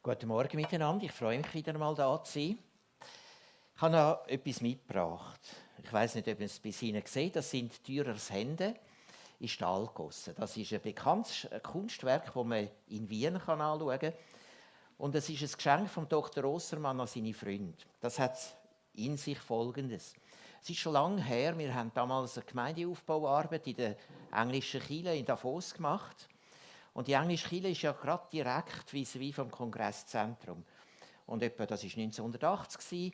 Guten Morgen miteinander, ich freue mich wieder mal da zu sein. Ich habe noch etwas mitgebracht. Ich weiß nicht, ob ihr es bis Ihnen seht. Das sind Dürers Hände in Stahl gegossen. Das ist ein bekanntes Kunstwerk, das man in Wien anschauen kann. Und es ist ein Geschenk von Dr. Ossermann an seine Freunde. Das hat in sich Folgendes. Es ist schon lange her, wir haben damals eine Gemeindeaufbauarbeit in der englischen Kirche in Davos gemacht. Und die englische Kirche ist ja gerade direkt vis-à-vis vom Kongresszentrum. Und etwa, das war 1980,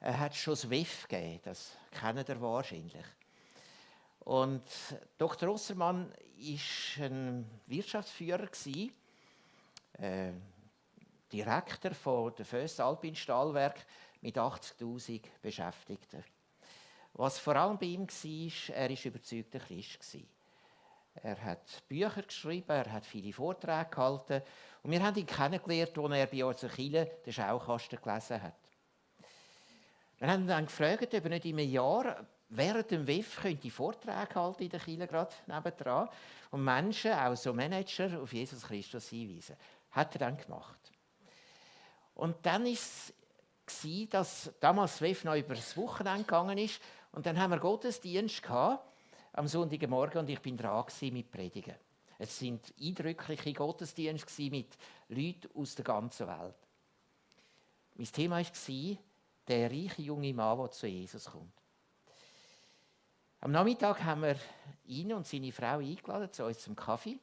hat es schon das WEF gegeben. Das kennt ihr wahrscheinlich. Und Dr. Ossermann war ein Wirtschaftsführer, Direktor von der Voestalpine Stahlwerk mit 80'000 Beschäftigten. Was vor allem bei ihm war, er war überzeugter Christ. Er hat Bücher geschrieben, er hat viele Vorträge gehalten. Und wir haben ihn kennengelernt, als er bei uns in Chile den Schaukasten gelesen hat. Wir haben ihn dann gefragt, ob er nicht in einem Jahr während dem WEF Vorträge halten in der Chile gerade nebendran und Menschen, auch so Manager, auf Jesus Christus hinweisen. Hat er dann gemacht. Und dann war es, dass damals das WEF noch über das Wochenende gegangen ist. Und dann haben wir Gottesdienst gehabt, am Sonntagmorgen, und ich bin dran mit Predigen. Es sind eindrückliche Gottesdienste mit Leuten aus der ganzen Welt. Mein Thema war der reiche junge Mann, der zu Jesus kommt. Am Nachmittag haben wir ihn und seine Frau eingeladen zu uns zum Kaffee.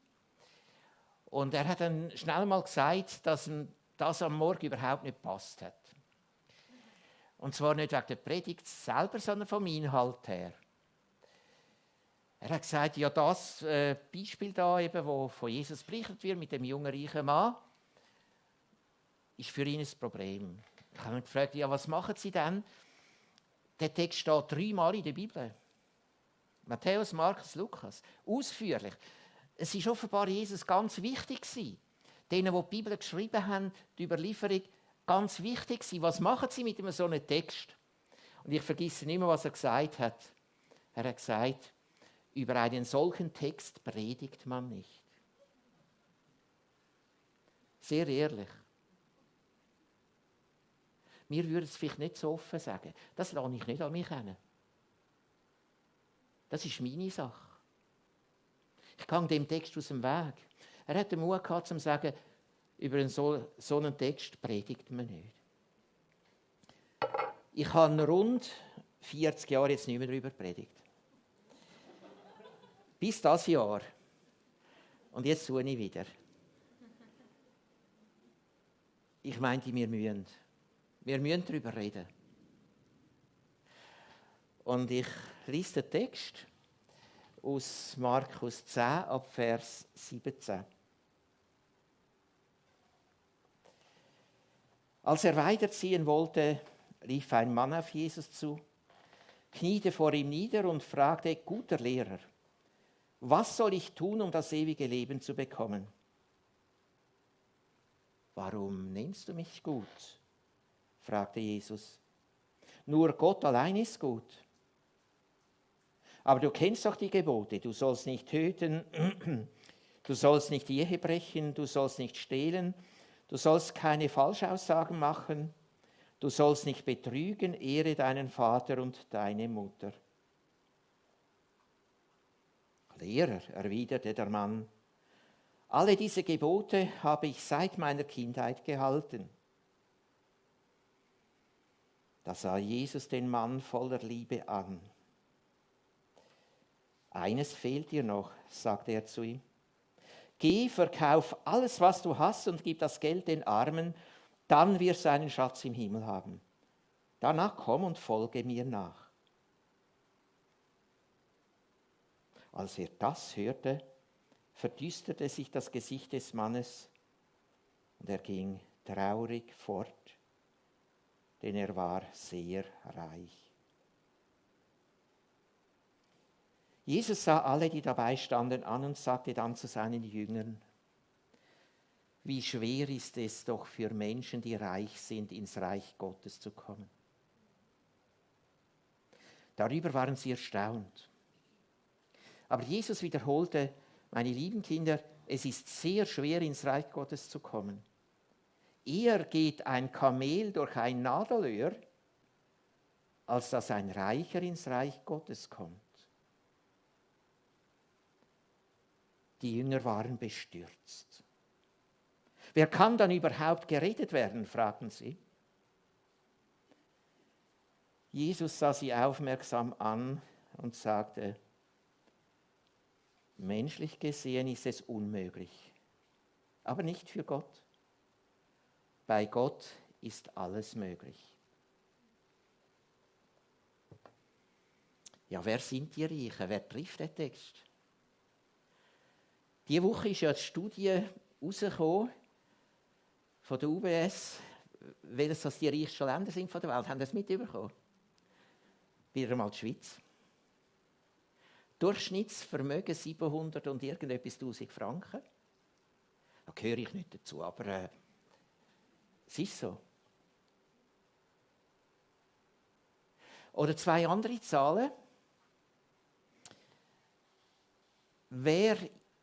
Und er hat dann schnell mal gesagt, dass ihm das am Morgen überhaupt nicht gepasst hat. Und zwar nicht wegen der Predigt selber, sondern vom Inhalt her. Er hat gesagt, ja, das Beispiel da, eben, wo von Jesus berichtet wird mit dem jungen reichen Mann, ist für ihn ein Problem. Ich habe ihn gefragt, ja, was machen Sie denn? Der Text steht 3-mal in der Bibel. Matthäus, Markus, Lukas. Ausführlich. Es ist offenbar Jesus ganz wichtig gewesen. Denen, die die Bibel geschrieben haben, die Überlieferung, ganz wichtig gewesen. Was machen Sie mit so einem Text? Und ich vergesse nicht mehr, was er gesagt hat. Er hat gesagt, über einen solchen Text predigt man nicht. Sehr ehrlich. Wir würden es vielleicht nicht so offen sagen. Das lasse ich nicht an mich kennen. Das ist meine Sache. Ich gehe dem Text aus dem Weg. Er hat den Mut gehabt, zu sagen, über so einen Text predigt man nicht. Ich habe rund 40 Jahre jetzt nicht mehr darüber predigt. Bis das Jahr. Und jetzt tue ich wieder. Ich meinte, wir müssen. Wir müssen darüber reden. Und ich lese den Text aus Markus 10 ab Vers 17. Als er weiterziehen wollte, rief ein Mann auf Jesus zu, kniete vor ihm nieder und fragte, guter Lehrer, was soll ich tun, um das ewige Leben zu bekommen? Warum nennst du mich gut? Fragte Jesus. Nur Gott allein ist gut. Aber du kennst doch die Gebote. Du sollst nicht töten, du sollst nicht die Ehe brechen, du sollst nicht stehlen, du sollst keine Falschaussagen machen, du sollst nicht betrügen, ehre deinen Vater und deine Mutter. Lehrer, erwiderte der Mann, alle diese Gebote habe ich seit meiner Kindheit gehalten. Da sah Jesus den Mann voller Liebe an. Eines fehlt dir noch, sagte er zu ihm. Geh, verkauf alles, was du hast und gib das Geld den Armen, dann wirst du einen Schatz im Himmel haben. Danach komm und folge mir nach. Als er das hörte, verdüsterte sich das Gesicht des Mannes und er ging traurig fort, denn er war sehr reich. Jesus sah alle, die dabei standen, an und sagte dann zu seinen Jüngern, wie schwer ist es doch für Menschen, die reich sind, ins Reich Gottes zu kommen. Darüber waren sie erstaunt. Aber Jesus wiederholte, meine lieben Kinder, es ist sehr schwer, ins Reich Gottes zu kommen. Eher geht ein Kamel durch ein Nadelöhr, als dass ein Reicher ins Reich Gottes kommt. Die Jünger waren bestürzt. Wer kann dann überhaupt gerettet werden, fragten sie. Jesus sah sie aufmerksam an und sagte, menschlich gesehen ist es unmöglich, aber nicht für Gott. Bei Gott ist alles möglich. Ja, wer sind die Reichen? Wer trifft den Text? Diese Woche ist ja eine Studie rausgekommen von der UBS, welches das die reichsten Länder sind von der Welt. Haben Sie das mitbekommen? Wieder mal die Schweiz. Durchschnittsvermögen 700 und irgendetwas 1000 Franken. Da gehöre ich nicht dazu, aber es ist so. Oder zwei andere Zahlen. Wer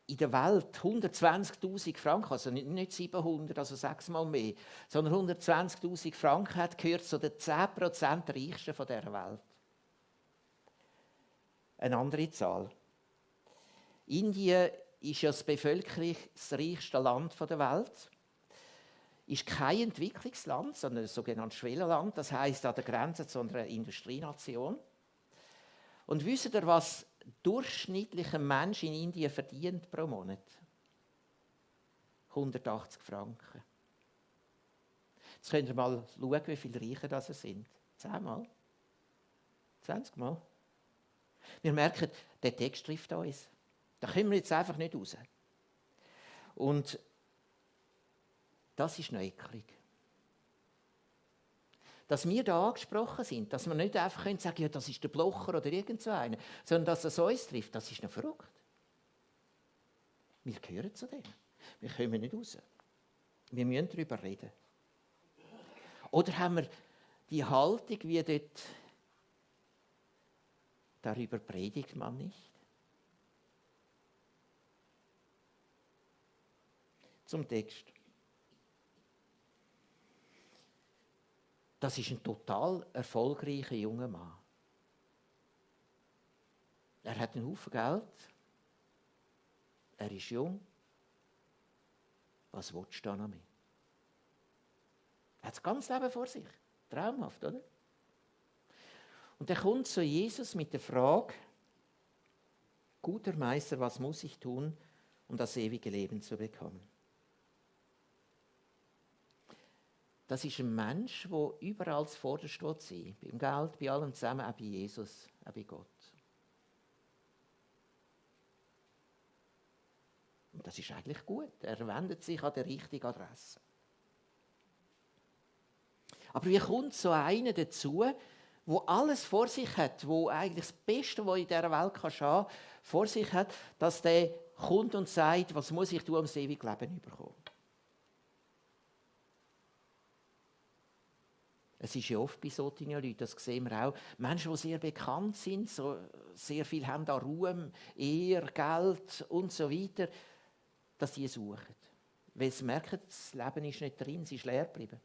in der Welt 120'000 Franken, also nicht 700, also 6-mal mehr, sondern 120'000 Franken hat, gehört zu den 10% der Reichsten dieser Welt. Eine andere Zahl. Indien ist ja das bevölkerungsreichste Land der Welt. Ist kein Entwicklungsland, sondern ein sogenanntes Schwellenland, das heisst an der Grenze zu einer Industrienation. Und wisst ihr, was durchschnittlicher Mensch in Indien verdient pro Monat? 180 Franken. Jetzt könnt ihr mal schauen, wie viele Reiche das sind. 10-mal? 20-mal? Wir merken, der Text trifft uns. Da kommen wir jetzt einfach nicht raus. Und das ist noch eklig. Dass wir da angesprochen sind, dass wir nicht einfach sagen können, ja, das ist der Blocher oder irgend so einer, sondern dass es uns trifft, das ist noch verrückt. Wir gehören zu dem. Wir kommen nicht raus. Wir müssen darüber reden. Oder haben wir die Haltung, wie dort, darüber predigt man nicht? Zum Text. Das ist ein total erfolgreicher junger Mann. Er hat einen Haufen Geld. Er ist jung. Was willst du da noch mehr? Er hat das ganze Leben vor sich. Traumhaft, oder? Und er kommt zu Jesus mit der Frage, guter Meister, was muss ich tun, um das ewige Leben zu bekommen? Das ist ein Mensch, der überall zuvorderst sein will. Beim Geld, bei allem zusammen, auch bei Jesus, auch bei Gott. Und das ist eigentlich gut. Er wendet sich an die richtige Adresse. Aber wie kommt so einer dazu, wo alles vor sich hat, wo eigentlich das Beste, was in dieser Welt haben kann, vor sich hat, dass der kommt und sagt, was muss ich tun, um das ewige Leben zu bekommen? Es ist ja oft bei solchen Leuten, das sehen wir auch, Menschen, die sehr bekannt sind, so sehr viel haben an Ruhm, Ehre, Geld und so weiter, dass die suchen. Weil sie merken, das Leben ist nicht drin, es ist leer geblieben.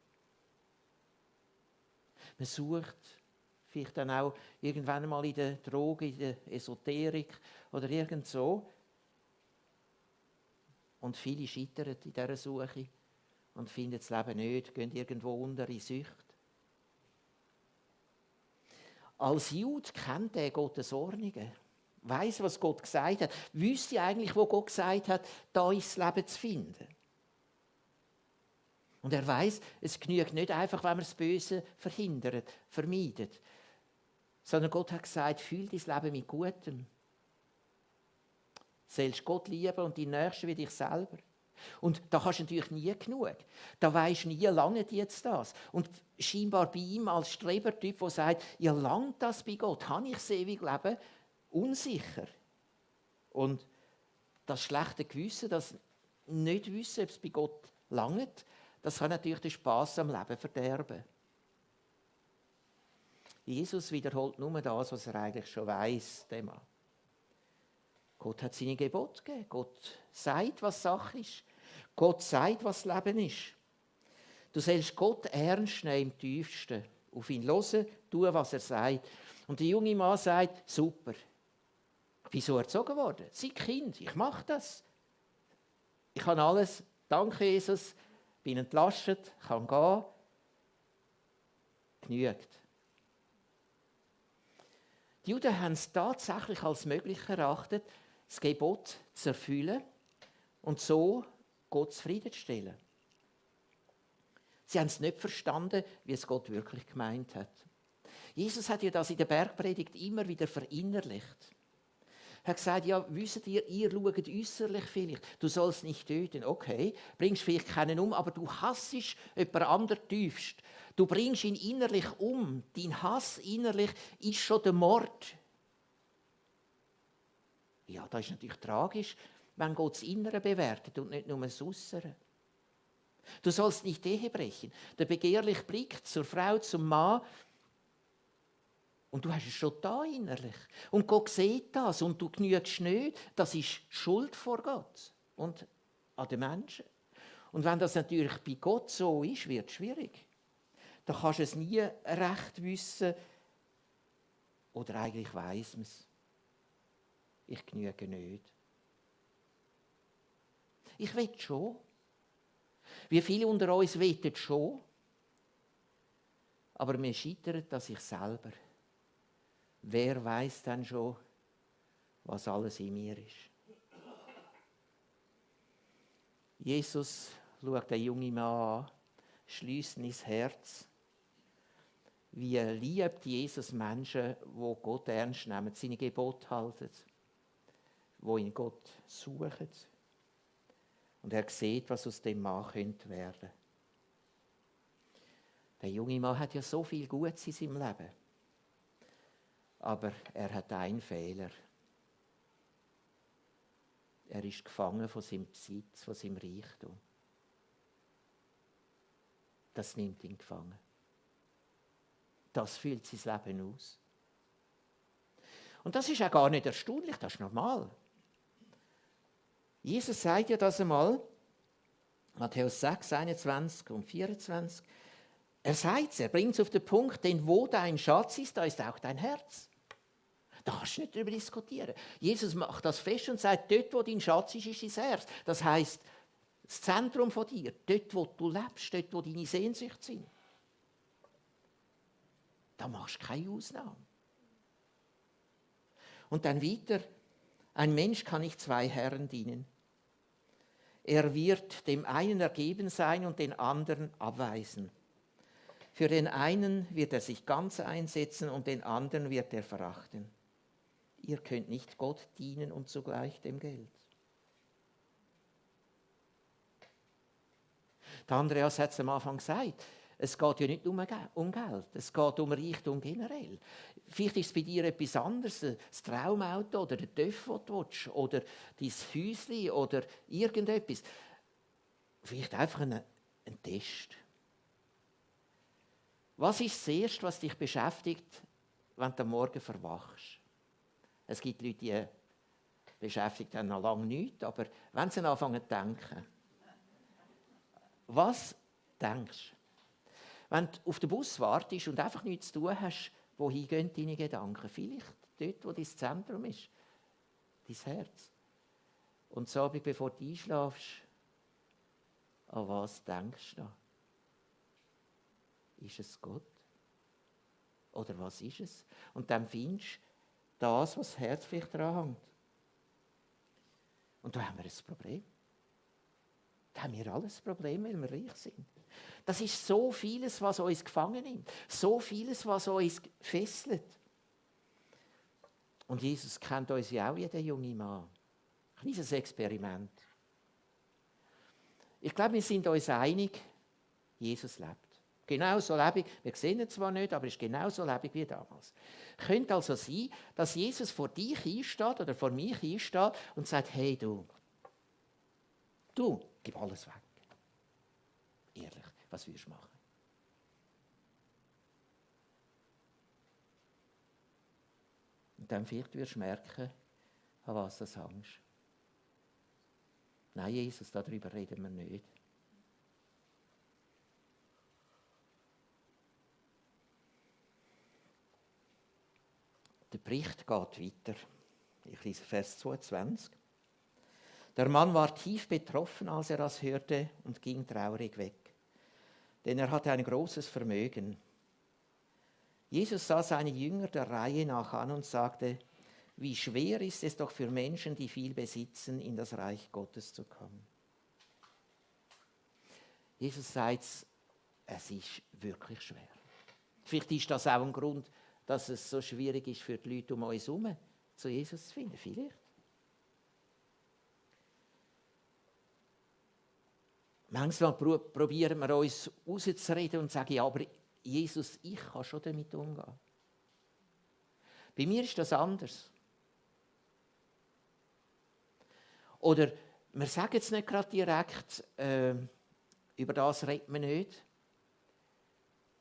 Man sucht vielleicht dann auch irgendwann einmal in der Droge, in der Esoterik oder irgend so. Und viele scheitern in dieser Suche und finden das Leben nicht, gehen irgendwo unter in Sucht. Als Jude kennt er Gottes Ordnungen, weiss, was Gott gesagt hat, wüsste eigentlich, wo Gott gesagt hat, da ist das Leben zu finden. Und er weiss, es genügt nicht einfach, wenn man das Böse verhindert, vermeidet, sondern Gott hat gesagt, fühl dein Leben mit Gutem. Sollst Gott lieben und die Nächsten wie dich selber. Und da hast du natürlich nie genug. Da weisst du nie, lange jetzt das. Und scheinbar bei ihm als Strebertyp, der sagt, ja, langt das bei Gott? Habe ich das ewige Leben? Unsicher. Und das schlechte Gewissen, das nicht wissen, ob es bei Gott langt, das kann natürlich den Spass am Leben verderben. Jesus wiederholt nur das, was er eigentlich schon weiss, der Mann. Gott hat seine Gebote gegeben. Gott sagt, was Sache ist. Gott sagt, was Leben ist. Du sollst Gott ernst nehmen im Tiefsten. Auf ihn hören, tun, was er sagt. Und der junge Mann sagt, super. Wieso erzogen worden? Sei Kind, ich mache das. Ich kann alles, danke Jesus, bin entlastet, kann gehen. Genügt. Die Juden haben es tatsächlich als möglich erachtet, das Gebot zu erfüllen und so Gott zufriedenzustellen. Sie haben es nicht verstanden, wie es Gott wirklich gemeint hat. Jesus hat ja das in der Bergpredigt immer wieder verinnerlicht. Er hat gesagt, ja, wisst ihr schaut äußerlich vielleicht, du sollst nicht töten. Okay, bringst vielleicht keinen um, aber du hassest jemand anderen tiefst. Du bringst ihn innerlich um. Dein Hass innerlich ist schon der Mord. Ja, das ist natürlich tragisch, wenn Gott das Innere bewertet und nicht nur das Äußere. Du sollst nicht Ehe brechen. Der begehrliche Blick zur Frau, zum Mann, und du hast es schon da innerlich. Und Gott sieht das und du genügst nicht. Das ist Schuld vor Gott und an den Menschen. Und wenn das natürlich bei Gott so ist, wird es schwierig. Da kannst du es nie recht wissen. Oder eigentlich weiss man es. Ich genüge nicht. Ich will schon. Wie viele unter uns wollen schon. Aber wir scheitern an sich selber. Wer weiß denn schon, was alles in mir ist? Jesus schaut den jungen Mann an, schliesst ins Herz. Wie liebt Jesus Menschen, die Gott ernst nehmen, seine Gebote halten, die in Gott suchen. Und er sieht, was aus dem Mann könnte werden. Der junge Mann hat ja so viel Gutes in seinem Leben. Aber er hat einen Fehler. Er ist gefangen von seinem Besitz, von seinem Reichtum. Das nimmt ihn gefangen. Das füllt sein Leben aus. Und das ist auch gar nicht erstaunlich, das ist normal. Jesus sagt ja das einmal, Matthäus 6, 21 und 24. Er sagt es, er bringt es auf den Punkt, denn wo dein Schatz ist, da ist auch dein Herz. Da kannst du nicht darüber diskutieren. Jesus macht das fest und sagt, dort, wo dein Schatz ist, ist dein Herz. Das heisst, das Zentrum von dir, dort, wo du lebst, dort, wo deine Sehnsüchte sind. Da machst du keine Ausnahme. Und dann weiter, ein Mensch kann nicht zwei Herren dienen. Er wird dem einen ergeben sein und den anderen abweisen. Für den einen wird er sich ganz einsetzen und den anderen wird er verachten. Ihr könnt nicht Gott dienen und zugleich dem Geld. Der Andreas hat es am Anfang gesagt, es geht ja nicht nur um Geld, es geht um Reichtum generell. Vielleicht ist es bei dir etwas anderes, das Traumauto oder der Töff, den du willst, oder dein Häuschen oder irgendetwas. Vielleicht einfach ein Test. Was ist das Erste, was dich beschäftigt, wenn du am Morgen verwachst? Es gibt Leute, die beschäftigt haben noch lange nichts, aber wenn sie anfangen zu denken. Was denkst du? Wenn du auf den Bus wartest und einfach nichts zu tun hast, wohin gehen deine Gedanken? Vielleicht dort, wo dein Zentrum ist, dein Herz. Und so, bevor du einschlafst, an was denkst du noch? Ist es Gott? Oder was ist es? Und dann findest du das, was das Herz vielleicht daran hängt. Und da haben wir ein Problem. Da haben wir alles Problem, weil wir reich sind. Das ist so vieles, was uns gefangen nimmt. So vieles, was uns fesselt. Und Jesus kennt uns ja auch wie der junge Mann. Ein kleines Experiment. Ich glaube, wir sind uns einig, Jesus lebt. Genauso lebendig, wir sehen ihn zwar nicht, aber er ist genauso lebendig wie damals. Könnte also sein, dass Jesus vor dich einsteht oder vor mich einsteht und sagt, hey du, gib alles weg. Ehrlich, was würdest du machen? Und dann vielleicht wirst du merken, an was das hängst. Nein, Jesus, darüber reden wir nicht. Der Bericht geht weiter. Ich lese Vers 22. Der Mann war tief betroffen, als er das hörte, und ging traurig weg, denn er hatte ein großes Vermögen. Jesus sah seine Jünger der Reihe nach an und sagte: Wie schwer ist es doch für Menschen, die viel besitzen, in das Reich Gottes zu kommen. Jesus sagt, es ist wirklich schwer. Vielleicht ist das auch ein Grund, dass es so schwierig ist für die Leute um uns herum, zu Jesus zu finden. Vielleicht. Manchmal probieren wir uns rauszureden und sagen, ja, aber Jesus, ich kann schon damit umgehen. Bei mir ist das anders. Oder wir sagen es nicht gerade direkt, über das redet man nicht,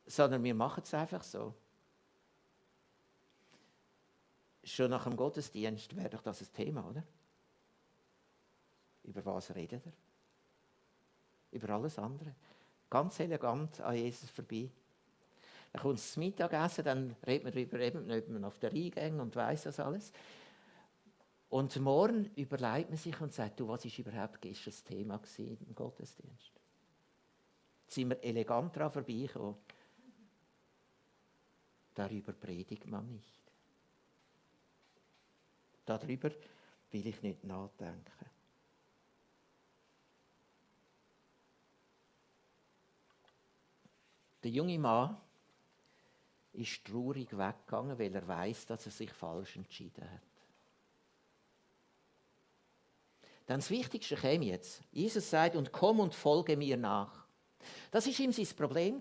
sondern wir machen es einfach so. Schon nach dem Gottesdienst wäre doch das ein Thema, oder? Über was redet er? Über alles andere. Ganz elegant an Jesus vorbei. Dann kommt es zum Mittagessen, dann redet man darüber, ob man auf der Eingänge und weiss das alles. Und morgen überlegt man sich und sagt, du, was war überhaupt gestern das Thema im Gottesdienst? Sind wir elegant daran vorbeigekommen? Darüber predigt man nicht. Darüber will ich nicht nachdenken. Der junge Mann ist traurig weggegangen, weil er weiß, dass er sich falsch entschieden hat. Dann das Wichtigste käme jetzt. Jesus sagt, und komm und folge mir nach. Das war ihm sein Problem.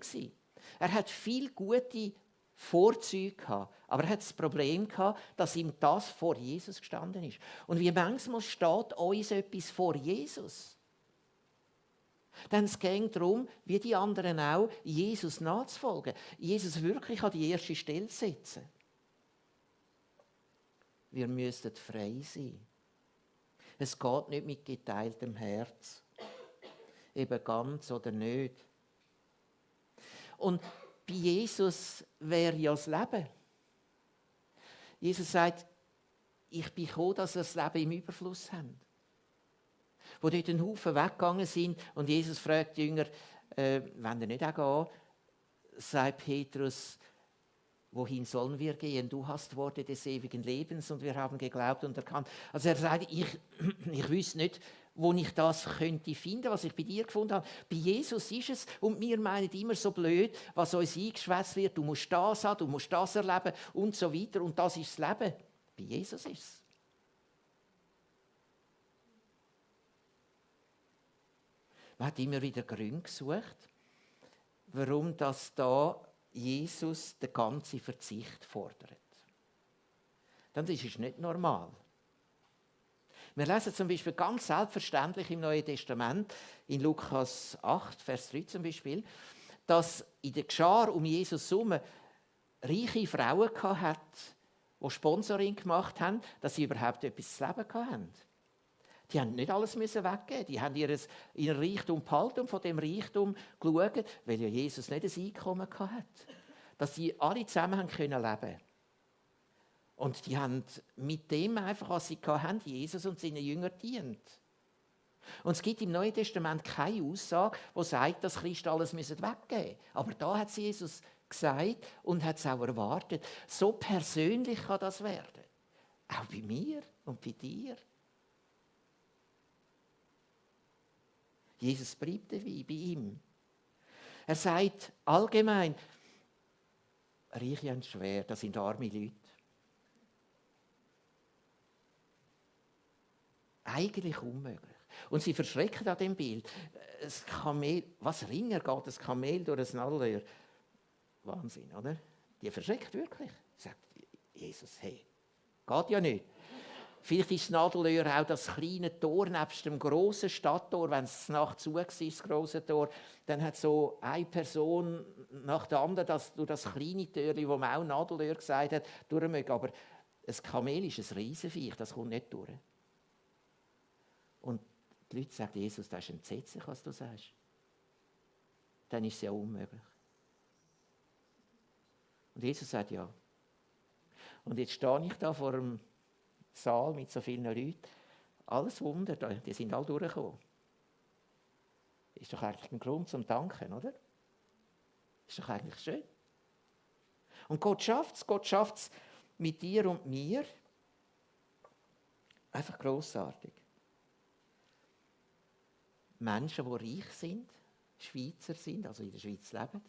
Er hat viel gute Vorzüge gehabt, aber er hat das Problem gehabt, dass ihm das vor Jesus gestanden ist. Und wie manchmal steht uns etwas vor Jesus. Denn es geht darum, wie die anderen auch, Jesus nachzufolgen. Jesus wirklich an die erste Stelle zu setzen. Wir müssten frei sein. Es geht nicht mit geteiltem Herz. Eben ganz oder nicht. Und bei Jesus wäre ja das Leben. Jesus sagt, ich bin gekommen, dass wir das Leben im Überfluss haben. Wo dort ein Haufen weggegangen sind und Jesus fragt die Jünger, wenn ihr nicht auch gehen, sagt Petrus, wohin sollen wir gehen? Du hast Worte des ewigen Lebens und wir haben geglaubt und erkannt. Also er sagt, ich wüsste nicht, wo ich das könnte finden, was ich bei dir gefunden habe. Bei Jesus ist es, und wir meinen immer so blöd, was uns eingeschwätzt wird, du musst das haben, du musst das erleben und so weiter. Und das ist das Leben. Bei Jesus ist es. Man hat immer wieder Gründe gesucht, warum das da Jesus den ganzen Verzicht fordert. Dann ist es nicht normal. Wir lesen zum Beispiel ganz selbstverständlich im Neuen Testament, in Lukas 8, Vers 3 zum Beispiel, dass in der Schar um Jesus herum reiche Frauen hatte, die Sponsoring gemacht haben, dass sie überhaupt etwas zu leben hatten. Die haben nicht alles weggeben. Die haben ihren Reichtum behalten und von dem Reichtum geschaut, weil ja Jesus nicht ein Einkommen hatte. Dass sie alle zusammen leben können. Und die haben mit dem einfach, was sie hatten, Jesus und seinen Jüngern dient. Und es gibt im Neuen Testament keine Aussage, die sagt, dass Christen alles weggeben müssen. Aber da hat es Jesus gesagt und hat es auch erwartet. So persönlich kann das werden. Auch bei mir und bei dir. Jesus bleibt dabei, bei ihm. Er sagt allgemein, Reiche haben es schwer, das sind arme Leute. Eigentlich unmöglich. Und sie verschrecken an dem Bild. Das Kamel, was ringer geht, das Kamel durch ein Nadelöhr. Wahnsinn, oder? Die verschreckt wirklich. Sagt Jesus, hey, geht ja nicht. Vielleicht ist das Nadelöhr auch das kleine Tor nebst dem grossen Stadttor. Wenn es nachts zu war, das grosse Tor, dann hat so eine Person nach der anderen durch das kleine Türchen, wo man auch Nadelöhr gesagt hat, durch mögen. Aber ein Kamel ist ein Riesenviech, das kommt nicht durch. Und die Leute sagen, Jesus, das ist entsetzlich, was du sagst. Dann ist es ja unmöglich. Und Jesus sagt ja. Und jetzt stehe ich da vor einem Saal mit so vielen Leuten. Alles Wunder, die sind alle durchgekommen. Ist doch eigentlich ein Grund zum Danken, oder? Ist doch eigentlich schön. Und Gott schafft es mit dir und mir. Einfach grossartig. Menschen, die reich sind, Schweizer sind, also in der Schweiz leben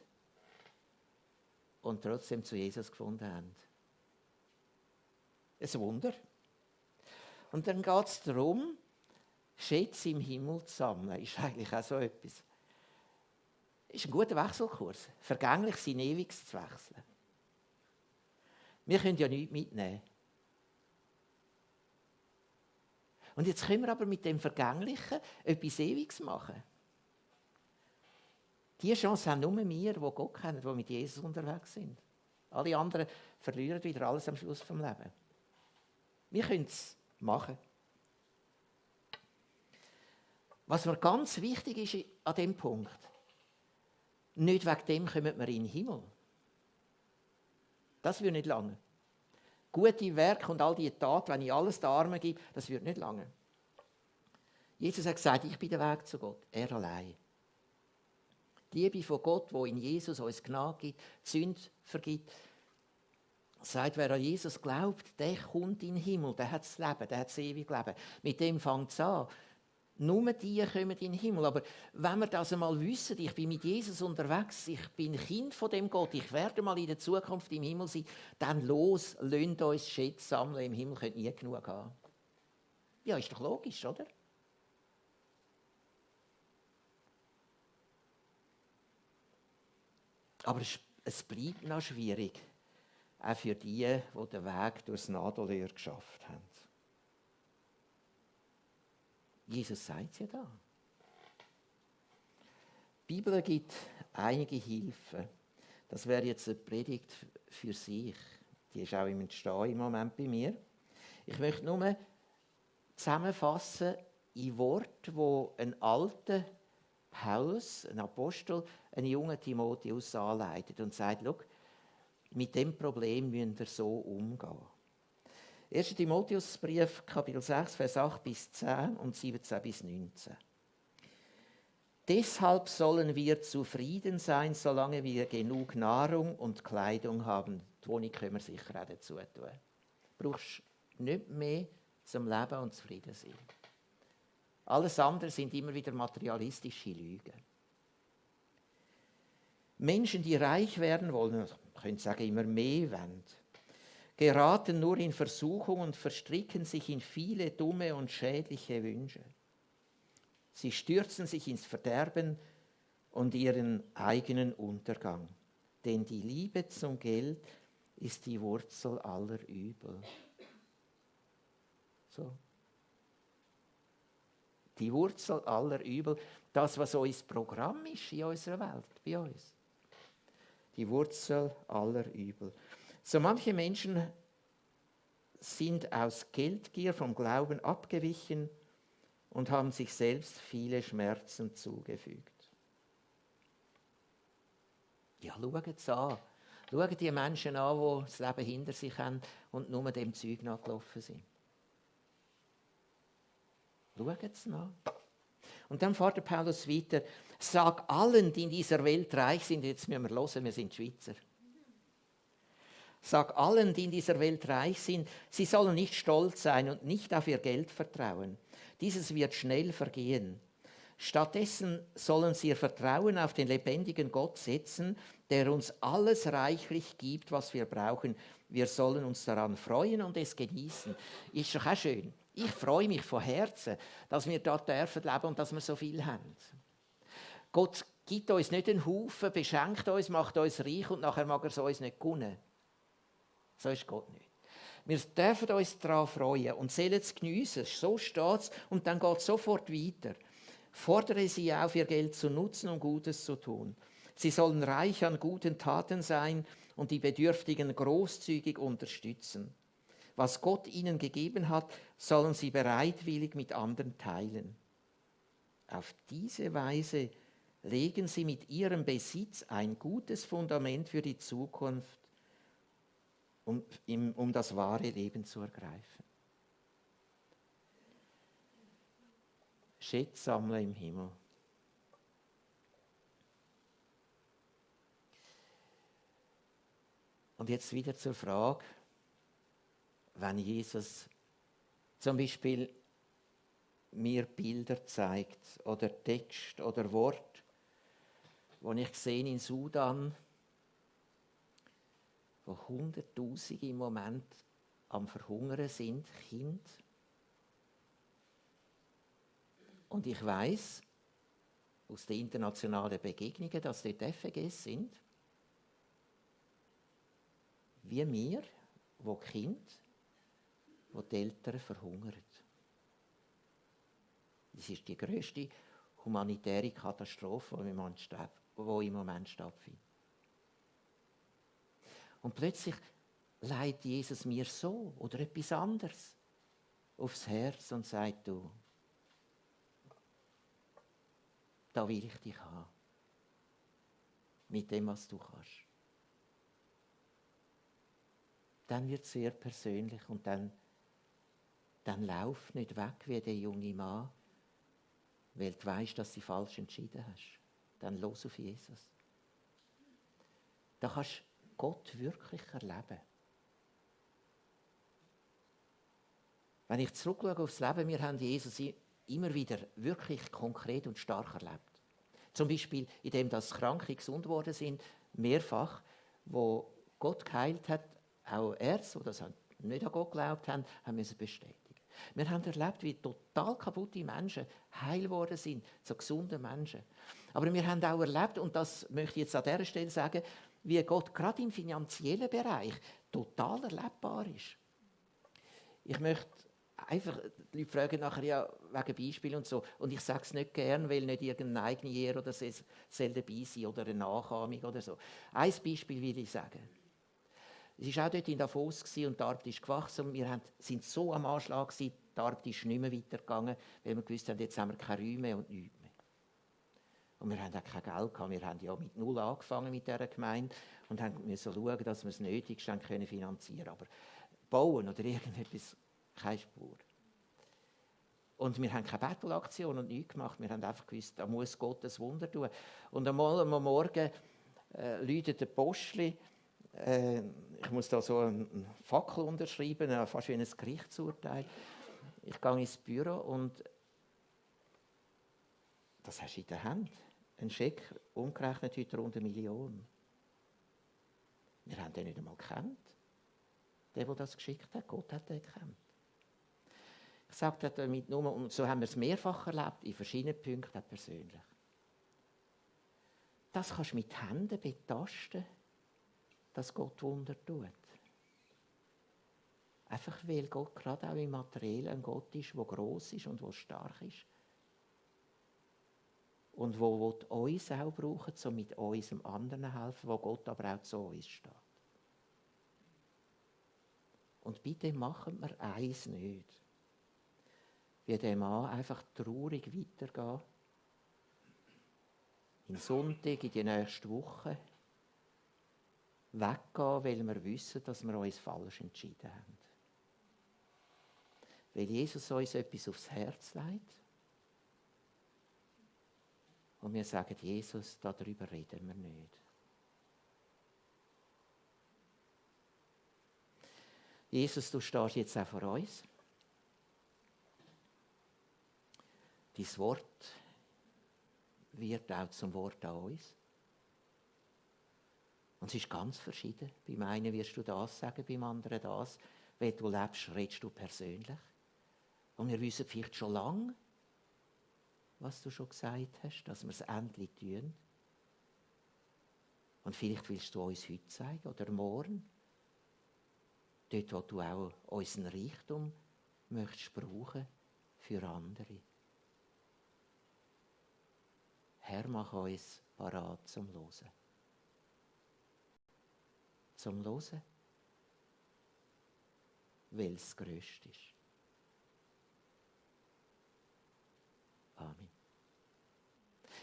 und trotzdem zu Jesus gefunden haben. Ein Wunder. Und dann geht es darum, Schätze im Himmel zu sammeln. Ist eigentlich auch so etwas. Ist ein guter Wechselkurs. Vergänglich sein Ewiges zu wechseln. Wir können ja nichts mitnehmen. Und jetzt können wir aber mit dem Vergänglichen etwas Ewiges machen. Diese Chance haben nur wir, die Gott kennen, die mit Jesus unterwegs sind. Alle anderen verlieren wieder alles am Schluss vom Leben. Wir können es machen. Was mir ganz wichtig ist an diesem Punkt, nicht wegen dem kommen wir in den Himmel. Das wird nicht lange. Gute Werke und all die Taten, wenn ich alles den Armen gebe, das wird nicht lange. Jesus hat gesagt, ich bin der Weg zu Gott, er allein. Die Liebe von Gott, die in Jesus uns Gnade gibt, die Sünde vergibt, sagt, wer an Jesus glaubt, der kommt in den Himmel, der hat das Leben, der hat das ewige Leben. Mit dem fängt es an. Nur die kommen in den Himmel. Aber wenn wir das einmal wissen, ich bin mit Jesus unterwegs, ich bin Kind von dem Gott, ich werde mal in der Zukunft im Himmel sein, dann lasst uns Schätze sammeln, im Himmel könnt nie genug haben. Ja, ist doch logisch, oder? Aber es bleibt noch schwierig, auch für die den Weg durchs Nadelöhr geschafft haben. Jesus sagt es ja da. Die Bibel gibt einige Hilfen. Das wäre jetzt eine Predigt für sich. Die ist auch im Entstehen im Moment bei mir. Ich möchte nur zusammenfassen in Worten, wo ein alter Paulus, ein Apostel, einen jungen Timotheus anleitet und sagt, schau, mit dem Problem müsst ihr so umgehen. 1. Timotheusbrief, Kapitel 6, Vers 8 bis 10 und 17 bis 19. Deshalb sollen wir zufrieden sein, solange wir genug Nahrung und Kleidung haben. Die Wohnung können wir sicher auch dazu tun. Du brauchst nicht mehr zum Leben und zufrieden sein. Alles andere sind immer wieder materialistische Lügen. Menschen, die reich werden wollen, man könnte sagen, immer mehr wollen, geraten nur in Versuchung und verstricken sich in viele dumme und schädliche Wünsche. Sie stürzen sich ins Verderben und ihren eigenen Untergang. Denn die Liebe zum Geld ist die Wurzel aller Übel. So. Die Wurzel aller Übel, das, was unser Programm ist in unserer Welt, bei uns. Die Wurzel aller Übel. So manche Menschen sind aus Geldgier vom Glauben abgewichen und haben sich selbst viele Schmerzen zugefügt. Ja, schaut es an. Schaut die Menschen an, die das Leben hinter sich haben und nur dem Zeug nachgelaufen sind. Schaut es an. Und dann fährt Paulus weiter. Sag allen, die in dieser Welt reich sind, jetzt müssen wir hören, wir sind Schweizer. Sag allen, die in dieser Welt reich sind, sie sollen nicht stolz sein und nicht auf ihr Geld vertrauen. Dieses wird schnell vergehen. Stattdessen sollen sie ihr Vertrauen auf den lebendigen Gott setzen, der uns alles reichlich gibt, was wir brauchen. Wir sollen uns daran freuen und es genießen. Ist doch auch schön. Ich freue mich von Herzen, dass wir dort dürfen leben und dass wir so viel haben. Gott gibt uns nicht einen Haufen, beschenkt uns, macht uns reich und nachher mag er es uns nicht gönnen. So ist Gott nicht. Wir dürfen uns daran freuen und sollen es geniessen. So steht es und dann geht es sofort weiter. Fordere sie auf, ihr Geld zu nutzen, um Gutes zu tun. Sie sollen reich an guten Taten sein und die Bedürftigen großzügig unterstützen. Was Gott ihnen gegeben hat, sollen sie bereitwillig mit anderen teilen. Auf diese Weise legen sie mit ihrem Besitz ein gutes Fundament für die Zukunft um das wahre Leben zu ergreifen. Schätze sammeln im Himmel. Und jetzt wieder zur Frage, wenn Jesus zum Beispiel mir Bilder zeigt oder Text oder Wort, wo ich sehe in Sudan, wo Hunderttausende im Moment am Verhungern sind, Kinder. Und ich weiß aus den internationalen Begegnungen, dass dort FGs sind, wie wir, wo Kinder, wo die Eltern verhungern. Das ist die grösste humanitäre Katastrophe, die im Moment stattfindet. Und plötzlich leitet Jesus mir so oder etwas anderes aufs Herz und sagt, du, da will ich dich haben. Mit dem, was du kannst. Dann wird es sehr persönlich und dann lauf nicht weg wie der junge Mann, weil du weißt, dass du falsch entschieden hast. Dann los auf Jesus. Da kannst du Gott wirklich erleben. Wenn ich zurückschaue aufs Leben, wir haben Jesus immer wieder wirklich konkret und stark erlebt. Zum Beispiel, indem dass Kranke gesund geworden sind, mehrfach, wo Gott geheilt hat, auch Ärzte, die das nicht an Gott geglaubt haben, haben müssen bestätigen. Wir haben erlebt, wie total kaputte Menschen heil geworden sind, zu gesunden Menschen. Aber wir haben auch erlebt, und das möchte ich jetzt an dieser Stelle sagen, wie Gott gerade im finanziellen Bereich total erlebbar ist. Ich möchte einfach, die Leute fragen nachher ja wegen Beispielen und so, und ich sage es nicht gern, weil nicht irgendeine eigene Ehre oder soll dabei sein oder eine Nachahmung oder so. Ein Beispiel will ich sagen. Es war auch dort in Davos und die Arbeit ist gewachsen. Wir sind so am Anschlag gewesen, die Arbeit ist nicht mehr weitergegangen, weil wir gewusst haben, jetzt haben wir keine Räume mehr und nichts mehr. Und wir hatten auch kein Geld gehabt. Wir haben ja mit null angefangen mit dieser Gemeinde und mussten schauen, dass wir das Nötigste finanzieren können. Aber bauen oder irgendetwas, keine Spur. Und wir haben keine Battle-Aktion und nichts gemacht. Wir haben einfach gewusst, da muss Gott ein Wunder tun. Und am Morgen läutet der Postli. Ich muss da so einen Fackel unterschreiben, fast wie ein Gerichtsurteil. Ich gehe ins Büro und das hast du in der Hand. Ein Scheck, umgerechnet heute rund 1 Million. Wir haben den nicht einmal gekannt. Der das geschickt hat, Gott hat den gekannt. Ich sage damit nur, und so haben wir es mehrfach erlebt, in verschiedenen Punkten persönlich. Das kannst du mit Händen betasten, dass Gott Wunder tut. Einfach weil Gott gerade auch im Materiellen ein Gott ist, der gross ist und der stark ist. Und wo uns auch brauchen, so mit unserem anderen helfen, wo Gott aber auch zu uns steht. Und bitte machen wir eins nicht. Wie der Mann einfach traurig weitergehen. Am Sonntag, in die nächste Woche. Weggehen, weil wir wissen, dass wir uns falsch entschieden haben. Weil Jesus uns etwas aufs Herz legt. Und wir sagen, Jesus, darüber reden wir nicht. Jesus, du stehst jetzt auch vor uns. Dein Wort wird auch zum Wort an uns. Und es ist ganz verschieden. Beim einen wirst du das sagen, beim anderen das. Wenn du lebst, redest du persönlich. Und wir wissen vielleicht schon lange, was du schon gesagt hast, dass wir es endlich tun. Und vielleicht willst du uns heute zeigen oder morgen. Dort, wo du auch unseren Reichtum möchtest brauchen für andere. Herr, mach uns parat zum Hören. Zum Hören, weil es das Größte ist. Amen.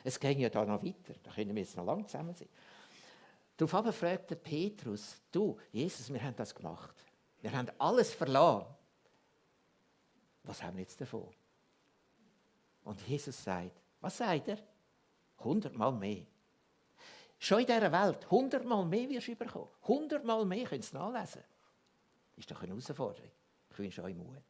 Es geht ja da noch weiter, da können wir jetzt noch lange zusammen sein. Daraufhin fragt der Petrus, du, Jesus, wir haben das gemacht. Wir haben alles verlassen. Was haben wir jetzt davon? Und Jesus sagt, was sagt er? 100-mal mehr. Schon in dieser Welt, 100-mal mehr wirst du bekommen. 100-mal mehr, könnt ihr es nachlesen. Das ist doch eine Herausforderung. Ich wünsche euch Mut.